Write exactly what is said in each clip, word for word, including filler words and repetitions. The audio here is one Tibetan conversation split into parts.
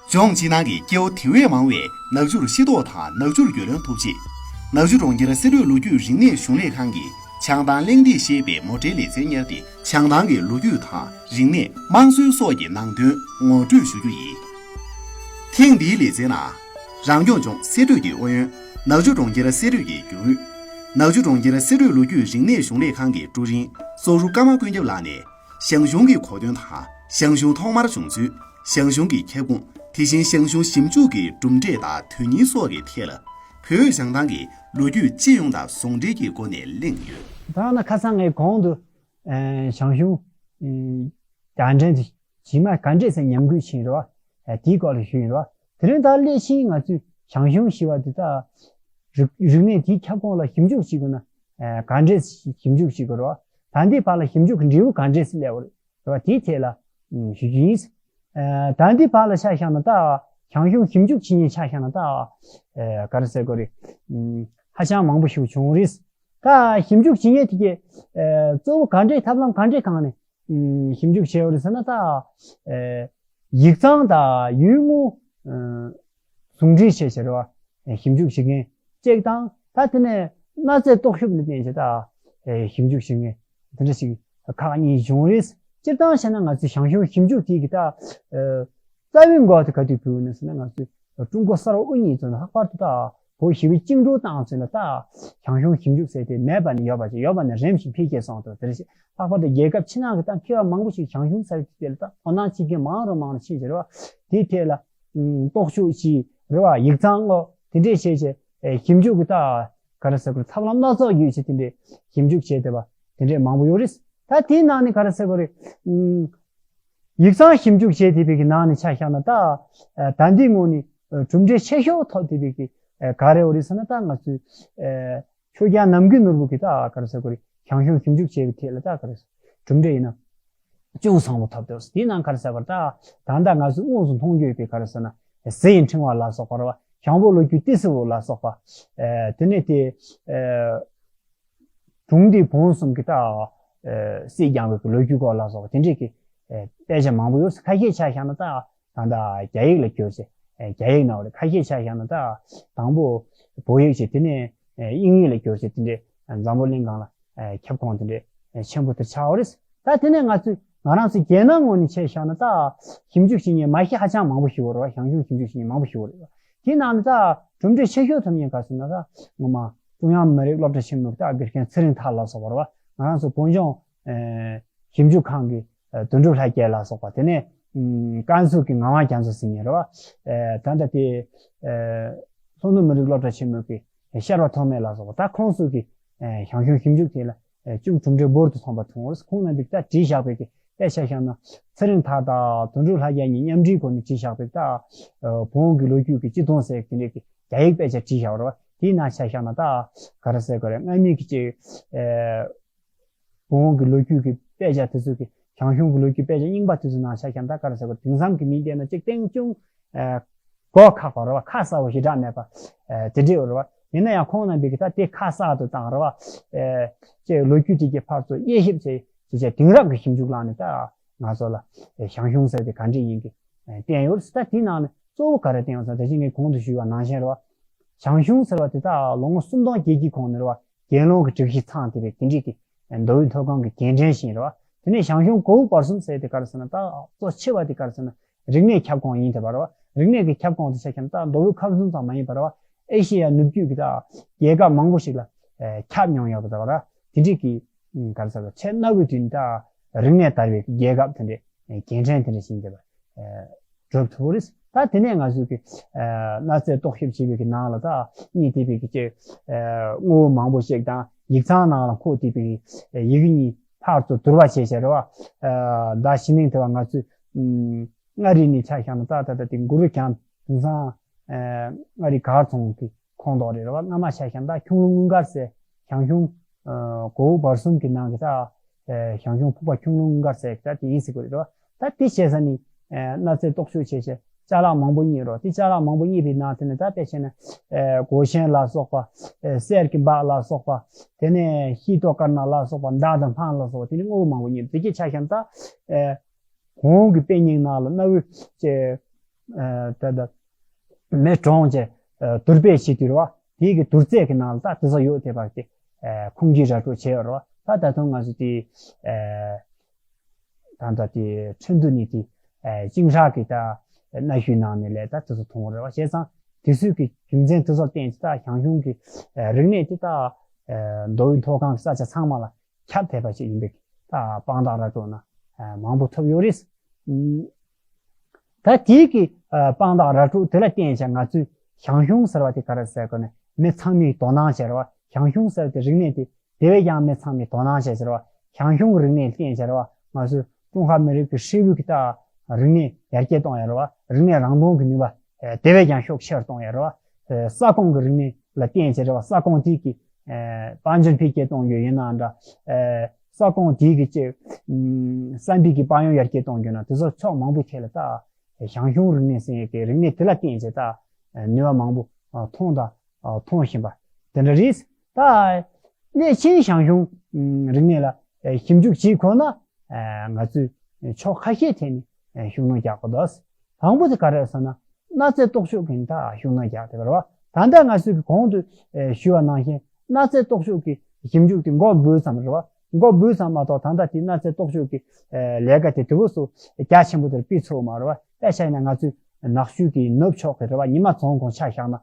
ལྗོངས་ཕྱི་ནང་གི་སྐྱེ་བོ་དེ་བས་མང་བས་ནག་ཆུར་ཤེས་རྟོགས་དང་ནག་ཆུར་རྒྱུས་ལོན་ཐུབ་ཆེད། ནག་ཆུ་གྲོང་ཁྱེར་སྲིད་གྲོས་ལོ་རྒྱུས་རིག་གནས་གཞུང་ལས་ཁང་གིས་བྱང་ཐང་གླེང་སྟེགས་ཞེས་པའི་མོ་ཊའི་ལེ་ཚན་གཉེར་ཏེ་བྱང་ཐང་གི་ལོ་རྒྱུས་དང་རིག་གནས། དམངས་སྲོལ་སོགས་ཀྱི་ནང་དོན་ངོ་སྤྲོད་ཞུ་རྒྱུ་ཡིན། ཐེངས་འདིའི་ལེ་ཚན་ནང་། རང་སྐྱོང་ལྗོངས་སྲིད་གྲོས་ཀྱི་ཨུ་ཡོན། ནག་ཆུ་གྲོང་ཁྱེར་སྲིད་གྲོས་ཀྱི་རྒྱུན་ཨུད། ནག་ཆུ་གྲོང་ཁྱེར་སྲིད་གྲོས་ལོ་རྒྱུས་རིག་གནས་གཞུང་ལས་ཁང་གི་ཀྲུའུ་རིན་སོག་རུ་ཀརྨ་ཀུན་ཁྱབ་ལགས་ནས། ཞང་ཞུང་གི་གོ་དོན་དང་ཞང་ཞུང་ཐོག་མར་བྱུང་ཚུལ། ཞང་ཞུང་གི་ཁྱབ་ཁོངས། དེ་བཞིན་ཞང་ཞུང་ཞིབ་འཇུག་གི་གྲུབ་འབྲས་དང་དོན་སྙིང་སོགས་ཀྱི་ཐད་ལ། བོད་བྱང་ཐང་གི་ལོ་རྒྱུས་སྤྱི་ཡོངས་དང་ཟུང་འབྲེལ་གྱི་སྒོ་ནས་གླེང་ཡོད། ད་ན་ཁ་སང་ངས་གོང་དུ་ཞང་ཞུང་རྒྱལ་ཕྲན་དེ་རྗེས་མ་ག་འདྲས་སེ་ཉམས་རྒུད་ཕྱིན་རེད་བ། དེའི་སྐོར་ལ་ཞུས་ཡིན་རེད་བ། དེ་རིང་ད་སླད་ཕྱིན་ང་ཚོས་ཞང་ཞུང་ཞེས་པ་འདི་ད་རིག་རིག་གནས་དེའི་ཁྱབ་ཁོངས་ལ་ཞིབ་འཇུག་བྱེད་དགོས་ན་ག་འདྲས་ཞིབ་འཇུག་བྱེད་དགོས་རེད་བ། ད་འདིའི་བར་ལ་ཞིབ་འཇུག་གི་འབྲས་བུ་ག་འདྲས་སླེབས་པ་རེད་བ། དེའི་ཐད་ལ་ཞུ་རྒྱུ་ཡིན། ད་འདིའི་བར་ལ་ཆ་བཞག་ན་ད་ཞང་ཞུང་ཞིབ་འཇུག་བྱེད་མཁན་ཆ་བཞག་ན་ད་ག་རེ་ཟེར་དགོས་རེད། ཧ་ཅང་མང་པོ་ཞིག་བྱུང་རེད། ད་ཞིབ་འཇུག་བྱེད་མཁན་དེ་གས་གཙོ་བོ་ག་འདྲའི་ཐབས་ལམ་ག་འདྲའི་སྒང་ནས་ཞིབ་འཇུག་བྱས་ཡོད་རེད་ཟེར་ན་ད། ཡིག་ཚང་དང་ཡུལ་དངོས་ཟུང་འབྲེལ་བྱས་བྱས་རེད་བ། ཞིབ་འཇུག་བྱེད་མཁན་གཅིག་དང་ད་དེ་ནས་གནའ་རྫས་རྟོག་ཞིབ་ལ་བརྟེན་བྱས་ད་ཞིབ་འཇུག་བྱེད་མཁན་དེ་འདྲ་ཞིག་ཁག་གཉིས་བྱུང་རེད། སྤྱིར་བཏང་བྱས་ན་ང་ཚོའི་ཞང་ཞུང་ཞིབ་འཇུག་དེ་གི་ད་རྩ་བའི་འགོ་དེ་ག་དུས་བུད་ནས་ཟེར་ན་ང་ཚོའི་ཀྲུང་གོ་གསར་པ་དབུ་བརྙེས་ཚུན་ལྷག་པར་དུ་ད་བོད་ཞི་བའི་བཅིངས་འགྲོལ་བཏང་ཚུན་ལ་ད་ཞང་ཞུང་ཞིབ་འཇུག་ཟེར་དེ་མེད་པ་ནས་ཡོད་པ་ཅིག་ཡོད་པ་ནས་རིམ་བཞིན་འཕེལ་རྒྱས་སོང་འདུག་དེ་རེད། ལྷག་པར་དུ་རྒྱལ་ཁབ་ཕྱི་ནང་གི་ད་མཁས་པ་མང་པོ་ཞིག་ཞང་ཞུང་ས་ཡི་དེ་ལ་ད་དོ་སྣང་བྱེད་མཁན་མང་རུ་མང་རུ་ཕྱིན་བྱས་རེད་བ། དེའི་ཐད་ལ་རྟོག་ཞིབ་ཅིག་རེད་བ། ཡིག་ཚང་ངོ་དེ་འདྲས་བྱས་བྱས་ཞིབ་འཇུག་གི་ད་ག་རེ་ཟེར་དགོས་རེད། ཐབས་ལམ་སྣ་ཚོགས་ཡོད་ཅིག་དེ་འདྲས་ཞིབ་འཇུག་བྱས་བསྡད་པ་དེ་འདྲས་མང་པོ་ཡོད་རེད། ད་དེའི་ནང་ནས་ག་རེ་ཟེར་དགོས་རེད། ཡིག་ཚང་ཞིབ་འཇུག་བྱས་བསྡད་པའི་གི་ནང་ནས་ཆ་བཞག་ན་ད། ད་ལྟའི་ངོས་ནས་གྲུབ་འབྲས་ཆེ་ཤོས་ཐོབ་བསྡད་པའི་གི་ག་རེ་ཡོད་རེད་ཟེར་ན་ད་ང་ཚོས་ཆོས་རྒྱལ་ནམ་མཁའི་ནོར་བུ་གི་ད་ག་རེ་ཟེར་དགོས་རེད། ཞང་ཞུང་ཞིབ་འཇུག་བྱས་པའི་ཐད་ལ་ད་ག་རེ་ཟེར་གྲུབ་འབྲས་ཡིན་ན་ཅུང་བཟང་པོ་ཐོབ་འདུག་དེའི་ནང་ག་རེ་ཟེར་བ་ད་ད་ལྟ་ང་ཚོས་དངོས་སུ་མཐོང་རྒྱུ་ཡོད་པའི་ག་རེ་ཟེར་ན་གཟི་ཡི་ཕྲེང་བ་ལ་སོགས་པ་རེད་བ། ཞང་པོ་ལོ་རྒྱུས་ཏི་སེའུ་ལ་སོགས་པ། དེ་ནས་དེ། སྒྲུང་འདིའི་བོན་གསུམ་གྱི་ད། སྲིད་རྒྱང་བའི་ལོ་རྒྱུས་སྐོར་ལ་སོགས་དེ་འདྲས་ཀྱི། དཔེ་ཆ་མང་པོ་ཡོད། ཁ་ཤས་ཆ་བཞག་ན་ད། ད་ལྟ་རྒྱ་ཡིག་ལ་བསྒྱུར་བྱས། རྒྱ་ཡིག་ནང་ལ་ཁ་ཤས་ཆ་བཞག་ན་ད། དང་པོ་བོད་ཡིག་བྱས་དེ་ནས་དབྱིན་ཡིག་ལ་བསྒྱུར་བྱས་དེ་འདྲས་འཛམ་བུ་གླིང་སྒང་ལ་ཁྱབ་ཁོངས་དེ་འདྲས་ཆེན་པོ་དེ་ཆགས་ཡོད་རེད། ད་དེ་ནས་ང་ཚོས་ང་རང་ཚོའི་རྒྱལ་ནང་ངོས་ནས་ཆ་བཞག་ན་ད། ཞིབ་འཇུག་བྱེད་མཁན་མ་གཞི་ཧ་ཅང་མང་པོ་ཞིག་ཡོད་རེད་བ། ཞང་ཞུང་ཞིབ་འཇུག་བྱེད་མཁན་མང་པོ་ཞིག་ཡོད་རེད་བ། དེའི་ནང་ནས་ད་གྲུབ་འབྲས་ཆེ་ཤོས་ཐོབ་མཁན་ག་རེ་ཟེར་ན་ད་སྔོན་མ་ཀྲུང་དབྱང་མི་རིགས་སློབ་གྲྭ་ཆེན་མོའི་ད་དགེ་རྒན་ཚེ་རིང་ཐར་ལ་སོགས་པ་རེད་བ། ང་རང་ཚོ་བོད་ལྗོངས་ཞིབ་འཇུག་ཁང་གི་དོན་གྲུབ་ལྷ་རྒྱལ་ལ་སོགས་པ། དེ་ནས་ཀན་སུའུ་གི་ངག་དབང་རྒྱ་མཚོ་ཟེར་མཁན་རེད་བ། ད་ལྟ་དེ་ལྷོ་ནུབ་མི་རིགས་སློབ་གྲྭ་ཆེན་མོའི་གི་ཤར་བ་ཐོགས་མེད་ལ་སོགས་པ། ད་ཁོང་ཚོ་གི་ཞང་ཞུང་ཞིབ་འཇུག་དེ་ལ་ཅུང་གྲུབ་འབྲས་འབུར་དུ་ཐོན་པ་མཐོང་བར། ཁོང་རྣམ་པས་ད་བྲིས་བཞག་པའི་གི་དཔེ་ཆ་བཞག་ན་ཚེ་རིང་ཐར་དང་དོན་གྲུབ་ལྷ་རྒྱལ་གཉིས་མཉམ་འབྲེལ་སྒོ་ནས་བྲིས་བཞག་པའི་ད་བོན་གྱི་ལོ་རྒྱུས་ཀྱི་སྤྱི་དོན་ཟེར་དེ་འདྲའི་གི་རྒྱ་ཡིག་དཔེ་ཆ་བྲིས་བཞག་པ་རེད་བ། དེའི་ནང་ཆ་བཞག་ན་ད་ག་རེ་ཟེར་དགོས་རེད། སྔ་མའི་གི་ཅིག་བོན་གྱི་ལོ་རྒྱུས་ཀྱི་དཔེ་ཆ་དེ་ཚོ་གི་ཞང་ཞུང་གི་ལོ་རྒྱུས་དཔེ་ཆ་རྙིང་པ་དེ་ཚོའི་ནང་ཆ་བཞག་ན་ད་ག་རེ་ཟེར་དགོས་རེད། དེང་སང་གི་མིང་བལྟས་ན་ཅིག་སྟེང་ཅུང་གོ་ཁག་པ་རེད་བ། ཁ་གསལ་པོ་ཞེ་དྲག་མེད་པ། དེ་འདྲས་རེད་བ། ཡིན་ན་ཡང་ཁོང་རྣམ་པས་ཀྱི་ད་དེ་ཁ་གསལ་དུ་བཏང་རེད་བ། ཅེས་ལོ་རྒྱུས་དེ་གའི་ཕར་ཚུར་དབྱེ་ཞིབ་བྱས་བྱས་བྱས་དེང་རབས་ཀྱི་ཞིབ་འཇུག་བླངས་ནས་ད་ང་ཚོ་ལ་ཞང་ཞུང་ཟེར་དེ་ག་འདྲས་ཡིན་གྱི་བསྟན་ཡོད་རེད། ད་དེའི་ནང་ནས་གཙོ་བོ་ག་རེ་བསྟན་ཡོད་ཟེར་ན་ད་ཅི་ངས་གོང་དུ་ཞུས་པ་ནང་བཞིན་རེད་བ། ཞང་ཞུང་ཟེར་བ་དེ་ད་ལོ་ངོ་སུམ་སྟོང་བརྒྱད་ཀྱི་གོང་ནས་རེད་བ། རྒྱལ་ཡོངས་ཀྱི་སྒྲིག་གཞི་ཚང་བསྡད་པའི་དེ་འདྲས་ཀྱི་མདོ་དབུས་མཐོ་སྒང་གི་རྒན་གྲས་ཤིག་ཡིན་རེད་བ། དེ་ནས་ཞང་ཞུང་གོ་བོ་བར་གསུམ་ཟེར་དེ་ག་རེ་ཟེར་ན་ད་གཙོ་ཆེ་བ་དེ་ག་རེ་ཟེར་ན་རིག་གནས་ཁྱབ་ཁོངས་ཡིན་བསྡད་པ་རེད་བ། རིག་གནས་ཀྱི་ཁྱབ་ཁོངས་དེ་ཆ་བཞག་ན་ད་མདོ་དབུས་ཁམས་གསུམ་ཙམ་མ་ཡིན་པ་རེད་བ། ཨེ་ཤེ་ཡ་ནུབ་རྒྱུད་ཀྱི་ད་རྒྱལ་ཁབ་མང་པོ་ཞིག་ལ་ཁྱབ་མྱོང་ཡོད་པ་དང་རེད་བ། དེ་འདྲས་ཀྱི་ག་རེ་ཟེར་བ་ཆེས་གནའ་བོའི་དུས་ནས་ད་རིག་གནས་དར་བའི་རྒྱལ་ཁབ་དེ་འདྲས་རྒན་གྲས་དེ་འདྲས་ཤིག་ཡིན་བསྡད་པ་རེད། གྲུབ་ཐུབ་རེད། ད་དེ་ནས་ང་ཚོས་ཀྱི་གནའ་རྫས་རྟོག་ཞིབ་བྱེད་པའི་གི་ནང་ལ་ད་གཉིས་དེ་བའི་གི་ཅིག་དངོས་པོ་མང་པོ་ཞིག་དང་ཡིག་ཚང་ནང་ལ་འཁོད་བསྡད་པའི་ཡི་གེ་གཉིས་ཕར་ཚུར་བསྡུར་བ་བྱས་བྱས་རེད་བ། ད་གཞི་ནས་དེ་བ་ང་ཚོས་མངའ་རིས་ནས་ཆ་བཞག་ན་ད་ད་ད་དེ་གུ་རུ་གྱམ་དེང་སང་མངའ་རིས་གར་ཚོང་གི་ཁོངས་གཏོགས་རེད་བ། སྔ་མ་ཆ་བཞག་ན་ད་ཁྱུང་ལུང་དངུལ་མཁར་ཟེར་ཞང་ཞུང་གོ་བོ་བར་གསུམ་གྱི་ནང་གི་ད། ཞང་ཞུང་ཕུག་པ་ཁྱུང་ལུང་དངུལ་མཁར་ཟེར་ད་དེ་ཡིན་ཟེར་གི་རེད་བ། ད་དེ་བྱས་ས་ནི་གནའ་རྫས་རྟོག་ཞིབ་བྱས་བྱས་ཅ་ལག་མང་པོ་རྙེད་རོགས། དེ་ཅ་ལག་མང་པོ་རྙེད་པའི་ནང་དེ་ནས་ད་དཔེ་བྱས་ན་གོས་ཆེན་ལ་སོགས་པ། གསེར་གྱི་འབག་ལ་སོགས་པ། དེ་ནས་ཤིང་ཏོག་དཀར་ནག་ལ་སོགས་པ། མདའ་དང་འཕང་ལ་སོགས་པ་དེ་ནི་དངོས་པོ་མང་པོ་རྙེད། དེ་གྱད་ཆ་བཞག་ན་ད། གོང་གི་དཔེ་རྙིང་ནང་ལ་གནའ་བོའི་ཅེ་ ཨ་ད་ད་མེ་གྲོངས་བྱས་ཨ་དུར་སྦས་བྱེད་དུས་རེད་བ། དེའི་གི་དུར་རྫས་ཀྱི་ནང་ལ་ད་དེ་ཚོ་ཡོད་དེ་བར་དེ་ཨ་ཁུངས་སྐྱེལ་ར་སྤྲོད་བྱས་ཡོད་རེད་བ། ད་ད་དུང་ང་ཚོ་དེ་ཨ་ད་ལྟ་དེ་ཁྲིན་ཏུ་ནི་དེ་ཨ་ཅིང་ཧྲ་གི་ད་གནའ་ཤུལ་ནང་ནས་ལས་ད་དེ་ཚོ་མཐོང་རེད་བ། བྱས་ཙང་དེ་ཚོའི་གི་རྒྱུ་མཚན་དེ་ཚོར་བརྟེན་ཅིག་ད་ཞང་ཞུང་གི་ཨ་རིག་གནས་དེ་ད་ཨ་མདོ་དབུས་མཐོ་སྒང་གི་ས་ཆ་ཚང་མ་ལ་ཁྱབ་བསྡད་པ་ཞིག་ཡིན་པའི་ད་དཔང་རྟགས་ར་སྤྲོད་ན་ཨ་མང་པོ་ཐོབ་ཡོད་རེད། ཨུམ། ད་དེའི་གི་ཨ་དཔང་རྟགས་ར་སྤྲོད་དེ་ལ་བརྟེན་བྱས་ང་ཚོས་ཞང་ཞུང་ཟེར་བ་དེ་ག་རེ་ཟེར་དགོས་ནས་མི་ཚང་མས་དོ་སྣང་བྱེད་རེད་བ། ཞང་ཞུང་ཟེར་བ་དེ་རིག་གནས་དེ་དེ་བས་ཀྱང་མི་ཚང་མས་དོ་སྣང་བྱེད་ཟེར་བ། ཞང་ཞུང་གི་རིག་གནས་ལ་བརྟེན་བྱེད་རེད་བ། ང་ཚོས་ཀྲུང་ཧྭ་མི་རིགས་ཀྱི་ཧྲིལ་པོའི་གི་ད་རིག་གནས་ཡར་རྒྱས་གཏོང་ཡ་རེད་བ། རིག་གནས་རང་རྟོགས་ཀྱི་ནུས་པ་ཨ་དེ་བས་ཀྱང་ཤུགས་ཆེར་གཏོང་ཡ་རེད་བ། ཨ་ས་ཁོངས་ཀྱི་རིག་གནས་ལ་བརྟེན་བྱས་རེད་བ། ས་ཁོངས་དེ་གི་ཨ་དཔལ་འབྱོར་འཕེལ་རྒྱས་གཏོང་རྒྱུ་ཡིན་ནའང་འདྲ། ཨ་ས་ཁོངས་དེ་གི་ཅིག་ཨམ་བསམ་པའི་གི་དཔལ་ཡོན་ཡར་རྒྱས་གཏོང་རྒྱུ་ན་དེ་ཚོ་ཕྱོགས་མང་པོའི་ཐད་ལ་ད་ཞང་ཞུང་རིག་གནས་ཟེར་ཡས་ཀྱི་རིག་གནས་དེ་ལ་བརྟེན་བྱས་ད་ནུས་པ་མང་པོ་ཨ་མཐོང་དང་ཨ་མཐོང་བཞིན་པ་དེ་འདྲ་རེད། ད་སླད་ཕྱིན་ཞང་ཞུང་རིག་གནས་ལ་ཨ་ཞིབ་འཇུག་བྱེད་དགོས་ན་ཨ་ང་ཚོས་ཕྱོགས་ཁ་ཤས་ཐད་ནས་ཨ་ཤུགས་སྣོན་རྒྱག་དགོས་འདུག་དང་པོ་དེ་ག་རེ་རེད་ཟེར་ན་གནའ་རྫས་རྟོག་ཞིབ་ཀྱི་ད་ཤུགས་སྣོན་རྒྱག་དེ་རེད་བ། ད་ལྟ་ང་ཚོས་ཀྱི་གོང་དུ་ཨ་ཞུས་པ་ནང་བཞིན་གནའ་རྫས་རྟོག་ཞིབ་ཀྱི་ཞིབ་འཇུག་དེ་འགོ་འབུས་ཙམ་རེད་བ། འགོ་འབུས་ཙམ་མ་གཏོགས་ད་ལྟ་དེ་གནའ་རྫས་རྟོག་ཞིབ་ཀྱི་ཨ་ལས་ཀ་དེ་དེ་བོ་སུ་རྒྱ་ཆེན་པོ་དེར་སྤེལ་ཚུགས་མ་རེད་བ། དཔེ་བཞག་ན་ང་ཚོས་ནག་ཆུ་གི་ནུབ་ཕྱོགས་ཀྱི་རེད་བ། ཉི་མ་རྫོང་ཁོངས་ཆ་བཞག་ན་ཨ་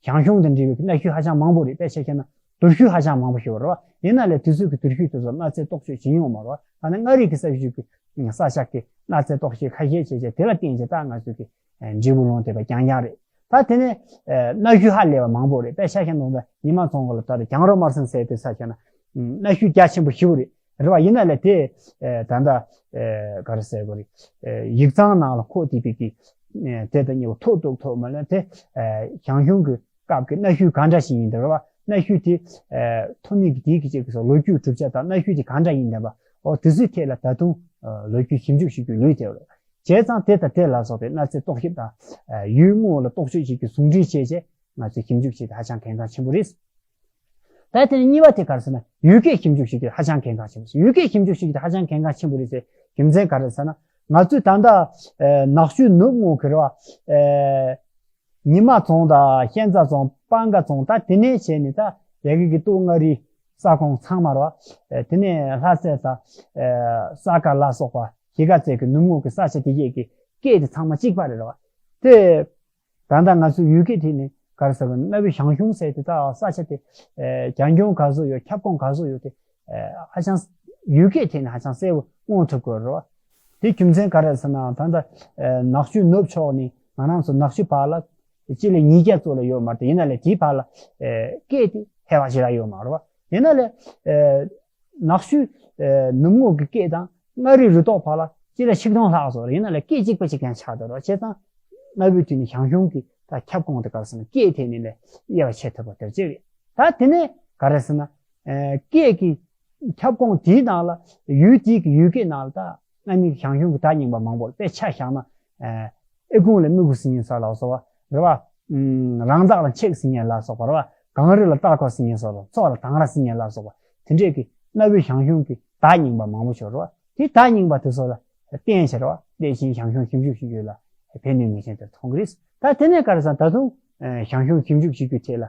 ཞང་ཞུང་དང་འབྲེལ་བའི་གནའ་ཤུལ་ཧ་ཅང་མང་པོ་རེད། དཔེ་ཆ་བཞག་ན་དུར་ཤུལ་ཧ་ཅང་མང་པོ་ཞིག་ཡོད་རེད་བ། ཡིན་ན་ལས་དེ་ཚོའི་གི་དུར་ཤུལ་དེ་ཚོར་གནའ་རྫས་རྟོག་དཔྱོད་བྱེད་མྱོང་མ་རེད་བ། ད་ནི་མངའ་རིས་ཀྱི་ས་ཆ་གི་ས་ཆ་གི་གནའ་རྫས་རྟོག་དཔྱོད་ཁ་ཤས་བྱས་བྱས་དེ་ལ་བརྟེན་བྱས་ད་ང་ཚོས་གི་འབྲས་བུ་ལོངས་ཐེབས་པ་རྐྱང་རྐྱང་རེད། ད་དེ་ནས་གནའ་ཤུལ་ཧ་ལས་པ་མང་པོ་རེད། དཔེ་ཆ་བཞག་ན་ད་ཉི་མ་རྫོང་ཁོངས་ལ་ད་རེས་གྱང་རོ་དམར་སེང་ཟེར་དེ་ས་ཆ་ན་གནའ་ཤུལ་རྒྱ་ཆེན་པོ་ཞེ་པོ་རེད། རེད་བ། ཡིན་ན་ལས་དེ་ད་ལྟ་ག་རེ་ཟེར་དགོས་རེད། ཡིག་ཚང་ནང་ལ་འཁོད་བསྡད་པའི་གི་དེ་དང་གཉིས་པོ་ཐོགས་འདུག་ཐོགས་མ་ལ་དེ་ཞང་ཞུང་གི་སྐབས་ཀྱི་གནའ་ཤུལ་གང་འདྲ་ཞིག་ཡིན་འདྲ་བ། གནའ་ཤུལ་དེ་ཐོན་མིའི་གི་དེའི་གི་ཅིག་གི་སོ་ལོ་རྒྱུས་གྲུབ་ཆ་དང་གནའ་ཤུལ་དེ་གང་འདྲ་ཡིན་འདྲ་བ། འོ་དེ་ཚོའི་ཐད་ལ་ད་དུང་ལོ་རྒྱུས་ཞིབ་འཇུག་བྱེད་རྒྱུ་ལུས་ཏེ་ཡོད་རེད། བྱས་ཙང་དེ་དང་དེ་ལ་སོགས་པའི་གནའ་རྫས་རྟོག་ཞིབ་དང་ཡུལ་དངོས་ལ་རྟོག་དཔྱོད་བྱེད་རྒྱུ་ཟུང་འབྲེལ་བྱས་རྗེས་ང་ཚོས་ཞིབ་འཇུག་བྱེད་དེ་ཧ་ཅང་གལ་འགངས་ཆེན་པོ་རེད། ད་དེ་ནས་གཉིས་པ་དེ་ག་རེ་ཟེར་ན་ཡུལ་སྐད་ཞིབ་འཇུག་བྱེད་རྒྱུ་ཧ་ཅང་གལ་འགངས་ཆེན་པོ་རེད། ཡུལ་སྐད་ཞིབ་འཇུག་བྱེད་རྒྱུ་དེ་ཧ་ཅང་གལ་འགངས་ཆེན་པོ་རེད་ཟེར་རྒྱུ་མཚན་ག་རེ་ཟེར་ན་ང་ཚོས་ད་ལྟ་ནག་ཆུ་ནུབ་ངོས་ཀྱི་རེད་བ། ཉི་མ་རྫོང་དང་ཤན་རྩ་རྫོང་སྤང་ཁ་རྫོང་ད་དེ་ནས་བྱས་ནས་ད་ཡ་གི་གི་སྟོད་མངའ་རིས་ས་ཁོངས་ཚང་མ་རེད་བ། དེ་ནས་ལྷ་སའི་ད་ས་དཀར་ལ་སོགས་པ་གཞིས་ཀ་རྩེ་གི་ནུབ་ངོས་ཀྱི་ས་ཆ་དེ་གས་ཀྱི་སྐད་དེ་ཚང་མ་གཅིག་པ་རེད་བ། དེ་ད་ལྟ་ང་ཚོའི་ཡུལ་སྐད་དེ་ནི་ག་རེ་ཟེར་བ་ན་གནའ་བོའི་ཞང་ཞུང་ཟེར་དེ་ད་ས་ཆ་དེ་རྒྱ་ཁྱོན་ག་ཚོད་ཡོད་ཁྱབ་ཁོངས་ག་ཚོད་ཡོད་དེ་ཧ་ཅང་ཡུལ་སྐད་དེ་ནི་ཧ་ཅང་གསལ་པོ་མངོན་ཐུབ་དགོས་རེད་བ། དེ་རྒྱུ་མཚན་ག་རེ་ཟེར་ན་ད་ལྟ་ནག་ཆུ་ནུབ་ཕྱོགས་ནི་ང་རང་ཚོ་ནག་ཆུ་བར་ལ་སྤྱི་ལེ་ཉིས་བརྒྱ་ཙམ་ལ་ཡོད་མ་རེད། ཡིན་ན་ལས་དེའི་བར་ལ་སྐད་དེ་ཧེ་བ་ཞེ་དྲག་ཡོད་མ་རེད་བ། ཡིན་ན་ལས་ནག་ཆུ་ནུབ་ངོས་ཀྱི་སྐད་དང་མངའ་རིས་རུ་ཐོག་བར་ལ་སྤྱི་ལེ་ཆིག་སྟོང་ལྷག་སོང་རེད། ཡིན་ན་ལས་སྐད་གཅིག་པ་གཅིག་ཀྱང་ཆགས་འདུག་རོགས་བྱས་ཙང་གནའ་བོའི་དུས་ནས་ཞང་ཞུང་གི་ད་ཁྱབ་ཁོངས་དེ་གར་སོང་ན་སྐད་ཐད་ནས་ལས་དབྱེ་བ་ཕྱེ་ཐུབ་པ་དེར་གཅིག་རེད། ད་དེ་ནས་ག་རེ་ཟེར་ན་སྐད་ཀྱི་ཁྱབ་ཁོངས་དེའི་ནང་ལ་ཡུལ་དེའི་གི་ཡུལ་སྐད་ནང་ལ་ད་གནའ་མིའི་ཞང་ཞུང་གི་བརྡ་རྙིང་པ་མང་པོ་རེད། དཔེ་ཆ་བཞག་ན། ཨེ་ཀུང་ལ་མི་གུ་ཟེར་མཁན་སོགས་ལ་སོགས་པ་རེད་བ། རང་ཛག་ལ་མཆེག་ཟེར་མཁན་ལ་སོགས་པ་རེད་བ། གངས་རི་ལ་སྟག་ཁོག་ཟེར་མཁན་སོགས་ལ་མཚོ་ལ་དང་ར་ཟེར་མཁན་ལ་སོགས་པ་དེ་འདྲས་ཀྱི་གནའ་བོའི་ཞང་ཞུང་གི་བརྡ་རྙིང་པ་མང་པོ་ཞིག་རེད་བ། དེ་བརྡ་རྙིང་པ་དེ་ཚོ་ལ་བརྟེན་བྱས་རེད་བ། དེ་བཞིན་ཞང་ཞུང་ཞིབ་འཇུག་བྱེད་རྒྱུ་ལ་ཕན་ནུས་ངེས་ཅན་དེ་མཐོང་གི་རེད། ད་དེ་ནས་ག་རེ་ཟེར་ན་ད་དུང་ཞང་ཞུང་ཞིབ་འཇུག་བྱེད་རྒྱུའི་ཐད་ལ་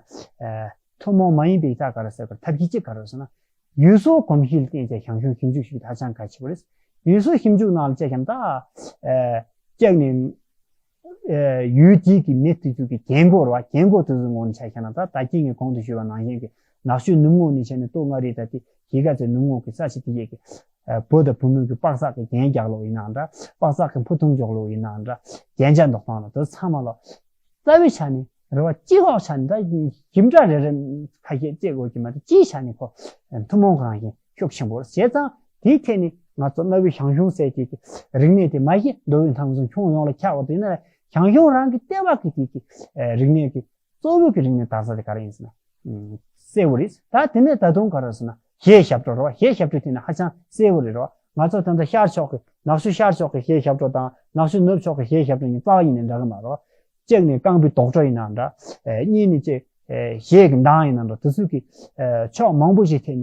ཐུན་མོང་མ་ཡིན་པའི་ད་ག་རེ་ཟེར་དགོས་ཐབས་ཤེས་གཅིག་ག་རེ་ཟེར་ན། ཡུལ་སྲོལ་གོམས་གཤིས་ལ་བརྟེན་བྱས་ཞང་ཞུང་ཞིབ་འཇུག་ཞིག་ཧ་ཅང་གལ་ཆེ་བ་རེད། ཡུལ་སྲོལ་ཞིབ་འཇུག་ནང་ལ་བྱས་ཀྱང་ད། ཨ་གཅིག་ནས་ཨ་ཡུལ་དེའི་གི་མི་དེ་ཚོ་གི་རྒན་གོག་རེད་བ། རྒན་གོག་དེ་ཚོའི་ངོས་ནས་ཆ་བཞག་ན་ད་ད་གིན་ངས་གོང་དུ་ཞུས་པ་ནང་བཞིན་གྱི་ནག་ཆུ་ནུབ་ངོས་ནས་བྱས་ནས་སྟོད་མངའ་རིས་ད་དེ་གཞིས་ཀ་རྩེ་ནུབ་ངོས་ཀྱི་ས་ཆ་དེ་གས་ཀྱི་ཨ་བུ་དང་བུ་མོའི་གི་པགས་ཚག་གི་རྒྱན་རྒྱག་ལུགས་ཡིན་ནའང་འདྲ། པགས་ཚག་གི་ཕུ་ཐུང་འཇོག་ལུགས་ཡིན་ནའང་འདྲ། རྒྱན་ཆ་འདོགས་སྟངས་ལ་དེ་ཚང་མ་ལ། རྩ་བའི་ཆ་ནས་རེད་བ། སྤྱི་ཁོག་ཆ་ནས་ད་ཞིབ་ཕྲ་རེ་རེ་ཁ་ཤས་བརྩད་དགོས་ཀྱི་མ་རེད། སྤྱིའི་ཆ་ནས་ཁོ་ཐུན་མོང་གང་ཞིག་ཤུགས་ཆེན་པོ་རེད། བྱས་ཙང་དེའི་ཐད་ནས་ང་ཚོ་གནའ་བོའི་ཞང་ཞུང་ཟེར་གྱི་རིག་གནས་དེ་མ་གཞི་མདོ་དབུས་ཁམས་གསུམ་ཁྱོན་ཡོངས་ལ་ཁྱབ་པ་དེ་ཡིན་ན་ཞང་ཞུང་རང་གི་ལྟེ་བ་གི་དེ་གི་རིག་གནས་ཀྱི་གཙོ་བོ་གི་རིག་གནས་དར་ས་དེ་ག་རེ་ཡིན་ཟེར་ན་གསལ་བོ་རེད། ད་དེ་ནས་ད་དུང་ག་རེ་ཟེར་ན་གཞས་ཞབས་བྲོ་རེད་བ། གཞས་ཞབས་བྲོ་དེ་ནི་ཧ་ཅང་གསལ་བོ་རེད་བ། ང་ཚོ་ད་ལྟ་ཤར་ཕྱོགས་ཀྱི་ནག་ཆུ་ཤར་ཕྱོགས་ཀྱི་གཞས་ཞབས་བྲོ་དང་ནག་ཆུ་ནུབ་ཕྱོགས་ཀྱི་གཞས་ཞབས་བྲོ་གཉིས་རྩ་བ་ཉིད་ནས་འདྲ་གི་མ་རེད་བ། གཅིག་ནི་རྐང་པའི་རྡོག་བྲོ་ཡིན་ནའང་འདྲ། ཨེ་གཉིས་ནི་ཅིག་ཨེ་གཞས་ཀྱི་གདངས་ཡིན་ནའང་འདྲ། དེ་ཚོའི་གི་ཨེ་ཕྱོགས་མང་པོ་ཞིག་ཐད་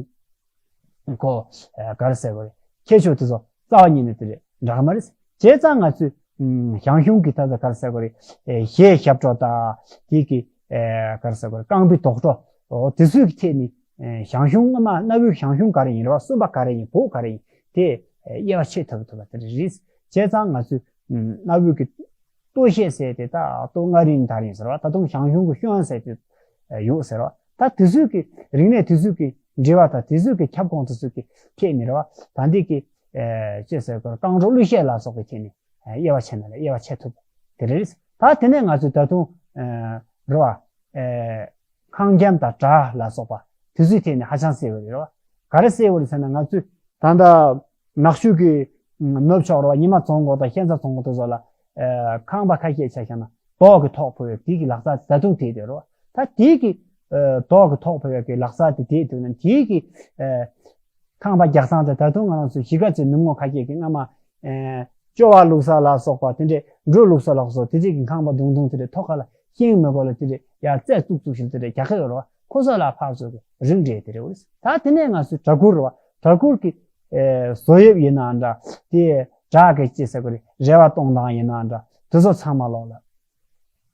ནས་ཁོ་ཨེ་ག་རེ་ཟེར་དགོས་རེད། ཁྱད་ཆོས་དེ་ཚོ་རྩ་བ་ཉིད་ནས་དེ་རེད་འདྲ་གི་མ་རེད། བྱས་ཙང་ང་ཚོས་ ཨུམ། ཞང་ཞུང་གི་ད་ལྟ་ག་རེ་ཟེར་དགོས་རེད། ཨེ། གཞས་ཞབས་བྲོ་དང་དེ་གི་ཨེ། ག་རེ་ཟེར་དགོས་རེད། རྐང་པའི་རྡོག་བྲོ། འོ་དེ་ཚོའི་གི་ཐད་ནས་ཨེ། ཞང་ཞུང་སྔ་མ་གནའ་བོའི་ཞང་ཞུང་ག་རེ་ཡིན་རེད་བ། གསུམ་པ་ག་རེ་ཡིན། བོད་ག་རེ་ཡིན། དེ་ཨེ། དབྱེ་བ་ཕྱེ་ཐུབ་ཐུབ་པ་དེ་རེད། བྱས་ཙང་ང་ཚོས་ཨུམ། གནའ་བོའི་གི་སྟོད་གཞས་ཟེར་དེ་ད་སྟོད་མངའ་རིས་ནས་དར་ཡིན་ཟེར་བ། ད་དུང་ཞང་ཞུང་གི་ཤོན་ཟེར་དེ་ཡོད་ཟེར་བ། ད་དེ་ཚོའི་གི་རིག་གནས་དེ་ཚོའི་གི་འབྲེལ་བ་དང་དེ་ཚོའི་གི་ཁྱབ་ཁོངས་དེ་ཚོའི་གི་ཐད་ནས་རེད་བ། ད་འདི་གི་ཨེ། ཅེས་ཟེར་དགོས་རེད། རྐང་བྲོ་གླུ་གཞས་ལ་སོགས་པའི་ཐད་ནས་ཨེ། དབྱེ་བ་ཕྱེ་ན་ལ་དབྱེ་བ་ཕྱེ་ཐུབ་དེ་རེད། ད་དེ་ནས་ང་ཚོས་ད་དུང་ཨེ། རེད་བ། ཨེ། ཁང་འཁྱམ་དང་བྲག་ལ་སོགས་པ་དེ་ཚོའི་ཐད་ནས་ཧ་ཅང་གསལ་བོ་རེད་བ། ག་རེ་གསལ་བོ་རེད་ཟེར་ན། ང་ཚོས་ད་ལྟ་ནག་ཆུ་གི་ནུབ་ཕྱོགས་རེད་བ། ཉི་མ་རྫོང་ཁོག་དང་ཤན་རྩ་རྫོང་ཁོག་དེ་ཚོ་ལ་ཨེ། ཁང་པ་ཁ་ཤས་ཆ་བཞག་ན་རྡོ་གི་ཐོག་ཕུབ་ཡོད། དེ་གི་ལག་རྩལ་ད་དུང་བསྡད་དེ་རེད་བ། ད་དེ་གི་ཨེ། རྡོ་གི་ཐོག་ཕུབ་ཡོད་གི་ལག་རྩལ་དེ་བསྡད་འདུག་ན། དེ་གི་ཨེ། ཁང་པ་རྒྱག་སྟངས་དེ་ད་དུང་ང་རང་ཚོ་གཞིས་ཀ་རྩེ་ནུབ་ངོས་ཁ་ཤས་ཀྱི་སྔ་མ་ཨེ། ཅོ་བ་བླུགས་ས་ལ་སོགས་པ་དེ་འདྲས། འབྲུ་བླུགས་ས་ལ་སོགས་དེ་འདྲས་ཀྱི་ཁང་པ་བརྡུང་བརྡུང་དེ་འདྲས་ཐོག་ཁ་ལ་ཤིང་མི་དགོས་ལ་དེ་འདྲས་ཡར་རྩེ་བཙུགས་བཙུགས་ཤིག་དེ་འདྲས་རྒྱག་གི་ཡོད་རེད་བ། ཁོ་ཚོ་ལ་ཕར་ཚུར་གྱི་རིགས་འགྲེ་དེ་རེད་བ། ད་དེ་ནས་ང་ཚོའི་བྲག་ཁུལ་རེད་བ། བྲག་ཁུལ་གྱི་ཨེ། བཟོ་དབྱིབས་ཡིན་ནའང་འདྲ། དེ་བྲག་གི་ཅི་ཟེར་དགོས་རེད། རེ་བ་གཏོང་སྟངས་ཡིན་ནའང་འདྲ། དེ་ཚོ་ཚང་མ་ལོག་ལ།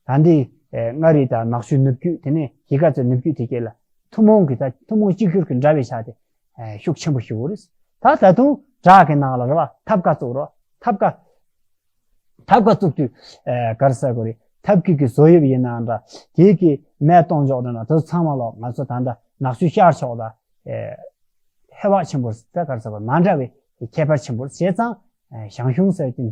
ད་འདི་ཨེ། མངའ་རིས་དང་ནག་ཆུ་ནུབ་རྒྱུད། དེ་ནས་གཞིས་ཀ་རྩེ་ནུབ་རྒྱུད་དེ་གས་ལ་ཐུན་མོང་གི་ད་ཐུན་མོང་གཅིག་གྱུར་གྱི་འདྲ་བའི་ཆ་དེ་ཨེ། ཤུགས་ཆེན་པོ་ཞིག་ཡོད་རེད། ད་ད་དུང་བྲག་གི་ནང་ལ་རེད་བ། ཐབ་ཀ་བཙུགས་རོགས། ཐབ་ཀ་ཐབ་ཀ་བཙུགས་དུས་ཨེ། ག་རེ་ཟེར་དགོས་རེད། ཐབ་ཀྱི་གི་བཟོ་དབྱིབས་ཡིན་ནའང་འདྲ། དེའི་གི་མེ་གཏོང་ཕྱོགས་དེ་ན་དེ་ཚོ་ཚང་མ་ལོག་ང་ཚོ་ད་ལྟ་ནག་ཆུ་ཤར་ཕྱོགས་དང་ཨེ། ཧེ་བག་ཆེན་པོ་རེད། ད་ག་རེ་ཟེར་དགོས་རེད། མ་འདྲ་བའི་ཁྱད་པར་ཆེན་པོ་རེད། བྱས་ཙང་ཨེ། ཞང་ཞུང་ཟེར་དེ་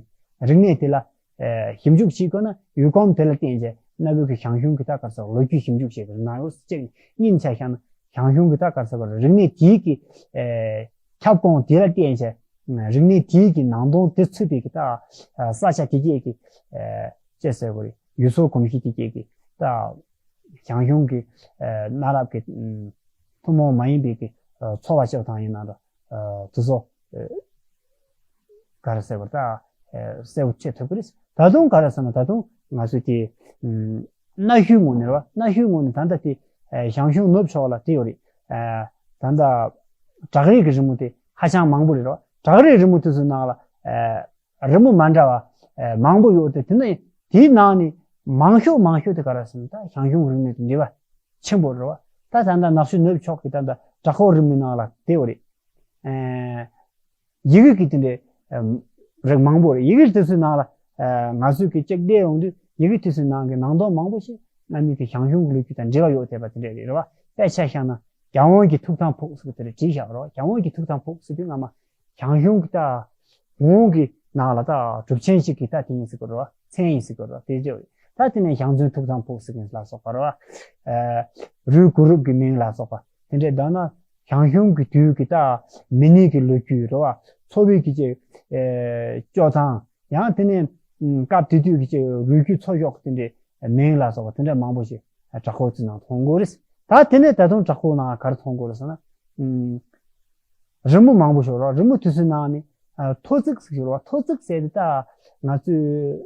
རིག་གནས་དེ་ལ་ཨེ། ཞིབ་འཇུག་བྱེད་དགོས་ན། ཡུལ་གོམས་དེ་ལ་བརྟེན་བྱས་གནའ་བོའི་གི་ཞང་ཞུང་གི་ད་ག་རེ་ཟེར་དགོས་རེད། ལོ་རྒྱུས་ཞིབ་འཇུག་བྱེད་དགོས་རེད། ནང་ཡོད་ཅེས་གཉིས་ཆ་བཞག་ན་ཞང་ཞུང་གི་ད་ག་རེ་ཟེར་དགོས་རེད། རིག་གནས་དེའི་གི་ཨེ། ཁྱབ་ཁོངས་དེ་ལ་བརྟེན་བྱས་རིག་གནས་དེའི་གི་ནང་དོན་དེ་ཚུད་པའི་གི་ད་ས་ཆ་དེ་གས་ཀྱི་ཨེ། ཅེས་ཟེར་དགོས་རེད། ཡུལ་སྲོལ་གོམས་གཤིས་དེ་གས་ཀྱི་ད་ཞང་ཞུང་གི་ཨེ། གནའ་རབས་ཀྱི་ཨུམ། ཐུན་མོང་མ་ཡིན་པའི་གི་ཨེ། འཚོ་བ་སྤྱོད་སྟངས་ཡིན་ན་འདྲ། ཨེ། དེ་ཚོ་ཨེ། ག་རེ་ཟེར་དགོས་རེད། ད་ཨེ། གསལ་པོ་ཆེ་ཐུབ་ཀྱི་རེད། ད་དུང་ག་རེ་ཟེར་ན། ད་དུང་ང་ཚོས་དེ་ཨུམ། གནའ་ཤུལ་ངོས་ནས་རེད་བ། གནའ་ཤུལ་ངོས་ནས་ད་ལྟ་དེ་ཨེ། ཞང་ཞུང་ནུབ་ཕྱོགས་ལ་དེ་ཡོད་རེད། ཨེ། ད་ལྟ་བྲག་རིས་ཀྱི་རི་མོ་དེ་ཧ་ཅང་མང་པོ་རེད་བ། བྲག་རིས་རི་མོ་དེ་ཚོའི་ནང་ལ་ཨེ། རི་མོ་མ་འདྲ་བ་ཨེ། མང་པོ་ཡོད་དེ། དེ་ནས་དེའི་ནང་ནས་མང་ཤོས་མང་ཤོས་དེ་ག་རེ་ཟེར་ན། ད་ཞང་ཞུང་རིག་གནས་དང་འབྲེལ་བ་ཆེན་པོ་རེད་བ། ད་ད་ལྟ་ནག་ཆུ་ནུབ་ཕྱོགས་ཀྱི་ད་ལྟ་བྲག་ཁོག་རི་མོའི་ནང་ལ་དེ་ཡོད་རེད། ཨེ། ཡི་གེ་གི་དེ་འདྲའི་ཨེ། རིགས་མང་པོ་རེད། ཡི་གེ་དེ་ཚོའི་ནང་ལ་ཨེ། ང་ཚོས་ཀྱི་གཅིག་བལྟས་ཡོང་དུས་ཡི་གེ་དེ་ཚོའི་ནང་གི་ནང་དོན་མང་པོ་ཞིག་སྔ་མའི་གི་ཞང་ཞུང་གི་ལོ་རྒྱུས་དང་འབྲེལ་བ་ཡོད་བསྡད་པ་དེ་འདྲ་རེད་བ། དཔེ་ཆ་བཞག་ན་རྒྱལ་དབང་གི་ཐུགས་དམ་ཕུག་ཟེར་གི་དེ་འདྲ་བྲིས་བཞག་རེད་བ། རྒྱལ་དབང་གི་ཐུགས་དམ་ཕུག་ཟེར་དུས་སྔ་མ་ཞང་ཞུང་གི་ད་བོན་གྱི་ནང་ལ་ད་གྲུབ་ཆེན་ཞིག་གི་ད་དེ་ཡིན་ཟེར་གི་རེད་བ། མཚན་ཡིན་ཟེར་གི་རེད་བ། དེ་འདྲ་རེད། ད་དེ་ནས་ཞང་བཙུན་ཐུགས་དམ་ཕུག་ཟེར་གི་ལ་སོགས་པ་རེད་བ། ཨེ། རུས་གུ་རུབ་ཀྱི་མིང་ལ་སོགས་པ་དེ་འདྲའི། ད་ན་ཞང་ཞུང་གི་དུས་ཀྱི་ད་མི་སྣའི་གི་ལོ་རྒྱུས་རེད་བ། འཚོ་བའི་གི་ཅིག་ཨེ། སྤྱོད་སྟངས། ཡང་དེ་ནས་ཨུམ། སྐབས་དེ་དུས་ཀྱི་ཅིག་རུས་རྒྱུད་ཚོ་ཤོག་དེ་འདྲའི་མིང་ལ་སོགས་པ་དེ་འདྲ་མང་པོ་ཞིག་བྲག་ཁོག་ཚོའི་ནང་མཐོང་གི་ཡོད་རེད། ད་དེ་ནས་ད་དུང་བྲག་ཁོག་ནང་ག་རེ་མཐོང་གི་ཡོད་རེད་ཟེར་ན། ཨུམ། རི་མོ་མང་པོ་ཞིག་ཡོད་རེད་བ། རི་མོ་དེ་ཚོའི་ནང་ནས་ཨ། ཐོ་བརྩེགས་ཟེར་གྱི་ཡོད་རེད་བ། ཐོ་བརྩེགས་ཟེར་དེ་ད་ང་ཚོའི་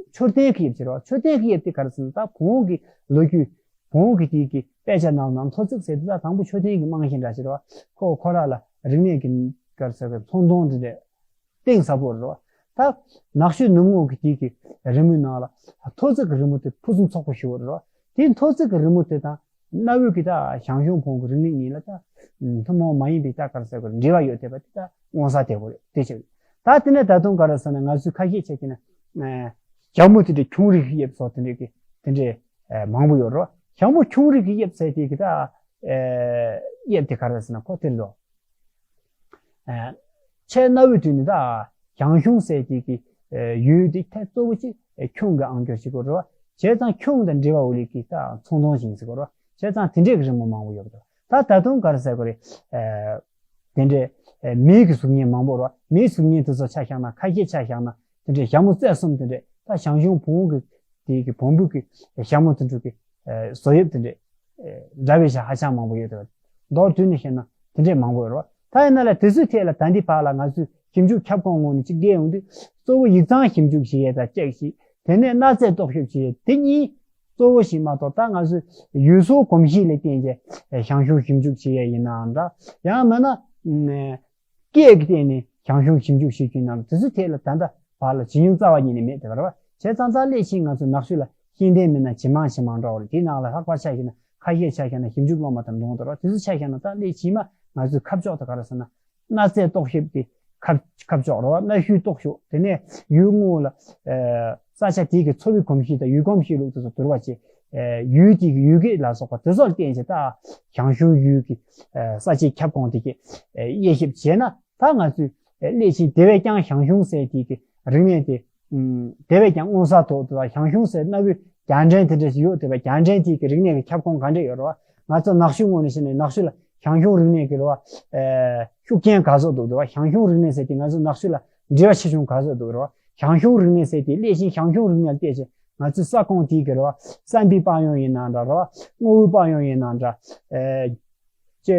མཆོད་རྟེན་གྱི་དབྱིབས་ཅིག་རེད་བ། མཆོད་རྟེན་གྱི་དབྱིབས་དེ་ག་རེ་ཟེར་ན། ད་བོན་གྱི་ལོ་རྒྱུས་བོན་གྱི་དེའི་གི་དཔེ་ཆ་ནང་ནང་ཐོ་བརྩེགས་ཟེར་དེ་ད་དང་པོ་མཆོད་རྟེན་གྱི་རྨང་གཞི་འདྲ་ཞིག་རེད་བ། ཁོ་ཁོ་རང་ལ་རིག་གནས་ཀྱི་ག་རེ་ཟེར་བའི་ཚོང་དོན་དེ་འདྲ་གཏིང་ཟབ་པོ་རེད་བ། ད་ནག་ཆུ་ནུབ་ངོས་ཀྱི་དེའི་གི་རི་མོའི་ནང་ལ་ཐོ་བརྩེགས་ཀྱི་རི་མོ་དེ་ཕུན་སུམ་ཚོགས་པོ་ཞིག་ཡོད་རེད་བ། དེ་ཐོ་བརྩེགས་ཀྱི་རི་མོ་དེ་དང་གནའ་བོའི་གི་ད་ཞང་ཞུང་བོན་གྱི་རིག་གནས་གཉིས་ལ་ད་ཐུན་མོང་མ་ཡིན་པའི་ད་ག་རེ་ཟེར་དགོས་རེད། འབྲེལ་བ་ཡོད་བསྡད་པ་དེ་ད་མངོན་གསལ་དོད་པོ་རེད། དེ་ཆེ་རེད། ད་དེ་ནས་ད་དུང་ག་རེ་ཟེར་ན། ང་ཚོས་ཁ་ཤས་བྱས་ཀྱི་ན་ཨ། ཞྭ་མོ་དེ་འདྲའི་ཁྱུང་རིགས་ཀྱི་དབྱིབས་སོགས་དེ་འདྲའི་གི་དེ་འདྲའི་ཨ། མང་པོ་ཡོད་རེད་བ། ཞྭ་མོ་ཁྱུང་རིགས་ཀྱི་དབྱིབས་ཟེར་དེ་གི་ད་ཨ། དབྱིབས་དེ་ག་རེ་ཟེར་ན། ཁོ་དེ་རེད་དོ། ཨ། ཆེས་གནའ་བོའི་དུས་ནས་ད་ཞང་ཞུང་ཟེར་དེ་གི་ཨ། ཡུལ་དེ་ཐད་གཙོ་བོ་ཅིག་ཨ། ཁྱུང་གི་ཨང་ཀྱོར་ཞིག་དགོས་རེད་བ། བྱས་ཙང་ཁྱུང་དང་འབྲེལ་བ་ཡོད་ལེ་གི་ད་ཚོང་དོན་ཞིག་ཟེར་དགོས་རེད་བ། བྱས་ཙང་དེ་འདྲའི་གི་རི་མོ་མང་པོ་ཡོད་རེད། ད་ད་དུང་ག་རེ་ཟེར་དགོས་རེད། ཨ། དེ་འདྲའི་ཨ། མིའི་གི་གཟུགས་བརྙན་མང་པོ་རེད་བ། མིའི་གཟུགས་བརྙན་དེ་ཚོ་ཆ་བཞག་ན། ཁ་ཤས་ཆ་བཞག་ན་དེ་འདྲའི་ཞྭ་མོ་རྩེ་གསུམ་དེ་འདྲའི་ད་ཞང་ཞུང་བོན་གྱི་དེའི་གི་བོན་པོའི་གི་ཞྭ་མོ་དེ་འདྲ་གི་ཨ། བཟོ་དབྱིབས་དེ་འདྲའི་ཨ། འདྲ་བའི་ཞྭ་ཧ་ཅང་མང་པོ་ཡོད་རེད་བ། མདོར་བསྡུས་ནས་བཤད་ན་དེ་འདྲའི་མང་པོ་ཡོད་རེད་བ། ད་ཡིན་ན་ལ་དེ་ཚོའི་ཐད་ལ་ད་འདི་བར་ལ་ང་ཚོས་ཞིབ་འཇུག་ཁྱབ་ཁོངས་ངོས་ནས་གཅིག་བལྟས་ཡོང་དུས། གཙོ་བོ་ཡིག་ཚང་ཞིབ་འཇུག་བྱེད་ཡས་དང་གཅིག་ཞིག་དེ་ནས་གནའ་རྫས་རྟོག་ཞིབ་བྱེད་ཡས་དེ་གཉིས་གཙོ་བོ་ཞིག་མ་གཏོགས། ད་ང་ཚོས་ཡུལ་སྲོལ་གོམས་གཤིས་ལ་བརྟེན་བྱས་ཞང་ཞུང་ཞིབ་འཇུག་བྱེད་ཡས་ཡིན་ནའང་འདྲ། ཡང་མིན་ན་སྐད་ཀྱི་སྟེང་ནས་ཞང་ཞུང་ཞིབ་འཇུག་བྱེད་རྒྱུ་ཡིན་ནའང་། དེ་ཚོའི་ཐད་ལ་ད་ལྟ་བར་ལ་ཇེ་ཉུང་རྩ་བ་ཉིད་ནས་མེད་དེ་བར་བ། བྱས་ཙང་ད་སླད་ཕྱིན་ང་ཚོ་ནག་ཆུ་ལ་ཤེས་ལྡན་མི་སྣ་ཇེ་མང་ཇེ་མང་འགྲོ་བ་རེད། དེའི་ནང་ལ་ལྷག་པར་ཆ་བཞག་ན་ཁ་ཤས་ཆ་བཞག་ན་ཞིབ་འཇུག་སློབ་མ་དང་འགྲོ་འདུག་རོགས། དེ་ཚོ་ཆ་བཞག་ན་ད་སླད་ཕྱིན་མ་ང་ཚོའི་ཁ་ཕྱོགས་དེ་ག་རེ་ཟེར་ན། གནའ་རྫས་རྟོག་ཞིབ་ཀྱི་ཁ་ཁ་ཕྱོགས་རེད་བ། གནའ་ཤུལ་རྟོག་ཞིབ། དེ་ནས་ཡུལ་དངོས་ལ་ས་ཆ་དེ་གི་འཚོ་བའི་གོམས་གཤིས་དང་ཡུལ་གོམས་གཤིས་ལུགས་དེ་ཚོ་བསྡུར་བ་བྱས། ཡུལ་དེ་གི་ཡུལ་སྐད་ལ་སོགས་པ་དེ་ཚོ་ལ་བརྟེན་བྱས་ད་ཞང་ཞུང་ཡུལ་གྱི་ས་ཆའི་ཁྱབ་ཁོངས་དེ་གི་དབྱེ་ཞིབ་བྱས་ན། ད་ང་ཚོས་སླད་ཕྱིན་དེ་བས་ཀྱང་ཞང་ཞུང་ཟེར་དེ་གི་རིག་གནས་དེ་དེ་བས་ཀྱང་མངོན་གསལ་དོད་དོད། ཞང་ཞུང་ཟེར་གནའ་བོའི་རྒྱལ་ཕྲན་དེ་འདྲ་ཞིག་ཡོད་དེ་བས། རྒྱལ་ཕྲན་དེ་གི་རིག་གནས་ཀྱི་ཁྱབ་ཁོངས་ག་འདྲ་ཡོད་རེད་བ། ང་ཚོ་ནག་ཆུ་ངོས་ནས་བཤད་ན་ནག་ཆུ་ལ་ཞང་ཞུང་རིག་གནས་ཀྱི་རེད་བ། ཤུགས་རྐྱེན་ག་ཚོད་འདུག་འདུག་བ། ཞང་ཞུང་རིག་གནས་ཟེར་དེ་ང་ཚོ་ནག་ཆུ་ལ་འབྲེལ་བ་ཆེ་ཆུང་ག་ཚོད་འདུག་རེད་བ། ཞང་ཞུང་རིག་གནས་ཟེར་དེ་སླད་ཕྱིན་ཞང་ཞུང་རིག་གནས་ལ་བལྟས་ཚེ་ང་ཚོའི་ས་ཁོངས་དེའི་གི་རེད་བ། བསམ་པའི་དཔལ་ཡོན་ཡིན་ནའང་འདྲ་རེད་བ། དངོས་པོའི་དཔལ་ཡོན་ཡིན་ནའང་འདྲ། ཨེ། ཅི་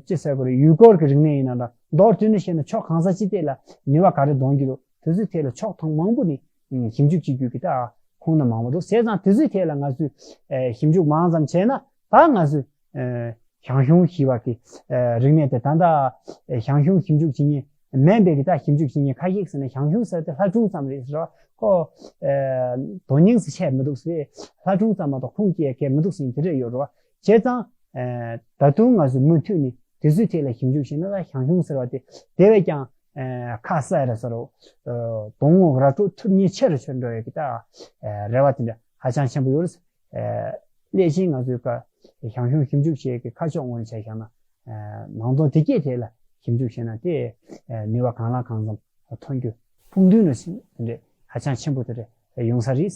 ཅི་ཟེར་དགོས་རེད། ཡུལ་སྐོར་གྱི་རིག་གནས་ཡིན་ནའང་འདྲ། མདོར་བསྡུས་ནས་བཤད་ན་ཕྱོགས་གང་ས་ཅི་ཐད་ལ་ནུས་པ་ག་རེ་འདོན་གྱི་འདུག་དེ་ཚོའི་ཐད་ལ་ཕྱོགས་ཐེངས་མང་པོ་ནས་ཞིབ་འཇུག་བྱེད་རྒྱུ་གི་ད་ཁུངས་སྣ་མང་པོ་འདུག་བྱས་ཙང་དེ་ཚོའི་ཐད་ལ་ང་ཚོས་ཞིབ་འཇུག་མང་ཙམ་བྱས་ན་ད་ང་ཚོས་ཞང་ཞུང་ཞེས་པ་གི་རིག་གནས་དེ་ད་ལྟ་ཞང་ཞུང་ཞིབ་འཇུག་བྱེད་མཁན་མིན་པའི་གི་ད་ཞིབ་འཇུག་བྱེད་མཁན་ཁ་ཤས་ཟེར་ན་ཞང་ཞུང་ཟེར་དེ་ལྷ་སྒྲུང་ཙམ་རེད་ཟེར་བ། ཁོ་དོན་སྙིང་ཟེར་ཆེར་མི་འདུག་ཟེར། ལྷ་སྒྲུང་ཙམ་མ་གཏོགས་ཁུངས་སྐྱེལ་མཁན་མི་འདུག་ཟེར་མཁན་དེ་འདྲ་ཡོད་རེད་བ། བྱས་ཙང་ད་དུང་ང་ཚོས་མུ་མཐུད་ནས་དེ་ཚོའི་ཐད་ལ་ཞིབ་འཇུག་བྱས་ན་ད་ཞང་ཞུང་ཟེར་བ་དེ་དེ་བས་ཀྱང་ཁ་གསལ་རེད་ཟེར་རོ། དོན་དངོས་ར་སྤྲོད་ཐུབ་ཉེན་ཆེ་རུ་ཕྱིན་འགྲོ་ཡས་ཀྱི་ད་རེ་བ་དེ་འདྲ་ཧ་ཅང་ཆེན་པོ་ཡོད་རེད། སླད་ཕྱིན་ང་ཚོའི་ཀ་ཞང་ཞུང་ཞིབ་འཇུག་བྱེད་ཀྱི་ཁ་ཕྱོགས་ངོས་ནས་ཆ་བཞག་ན། ནང་དོན་དེ་སྐྱེས་ཐད་ལ་ཞིབ་འཇུག་བྱས་ན་དེ་ནུས་པ་གང་ལ་གང་འཚམ་ཐོན་རྒྱུ་ཕུགས་འདུན་ནི་དེ་འདྲ་ཧ་ཅང་ཆེན་པོ་དེ་འདྲ་ཡོང་ས་རེད།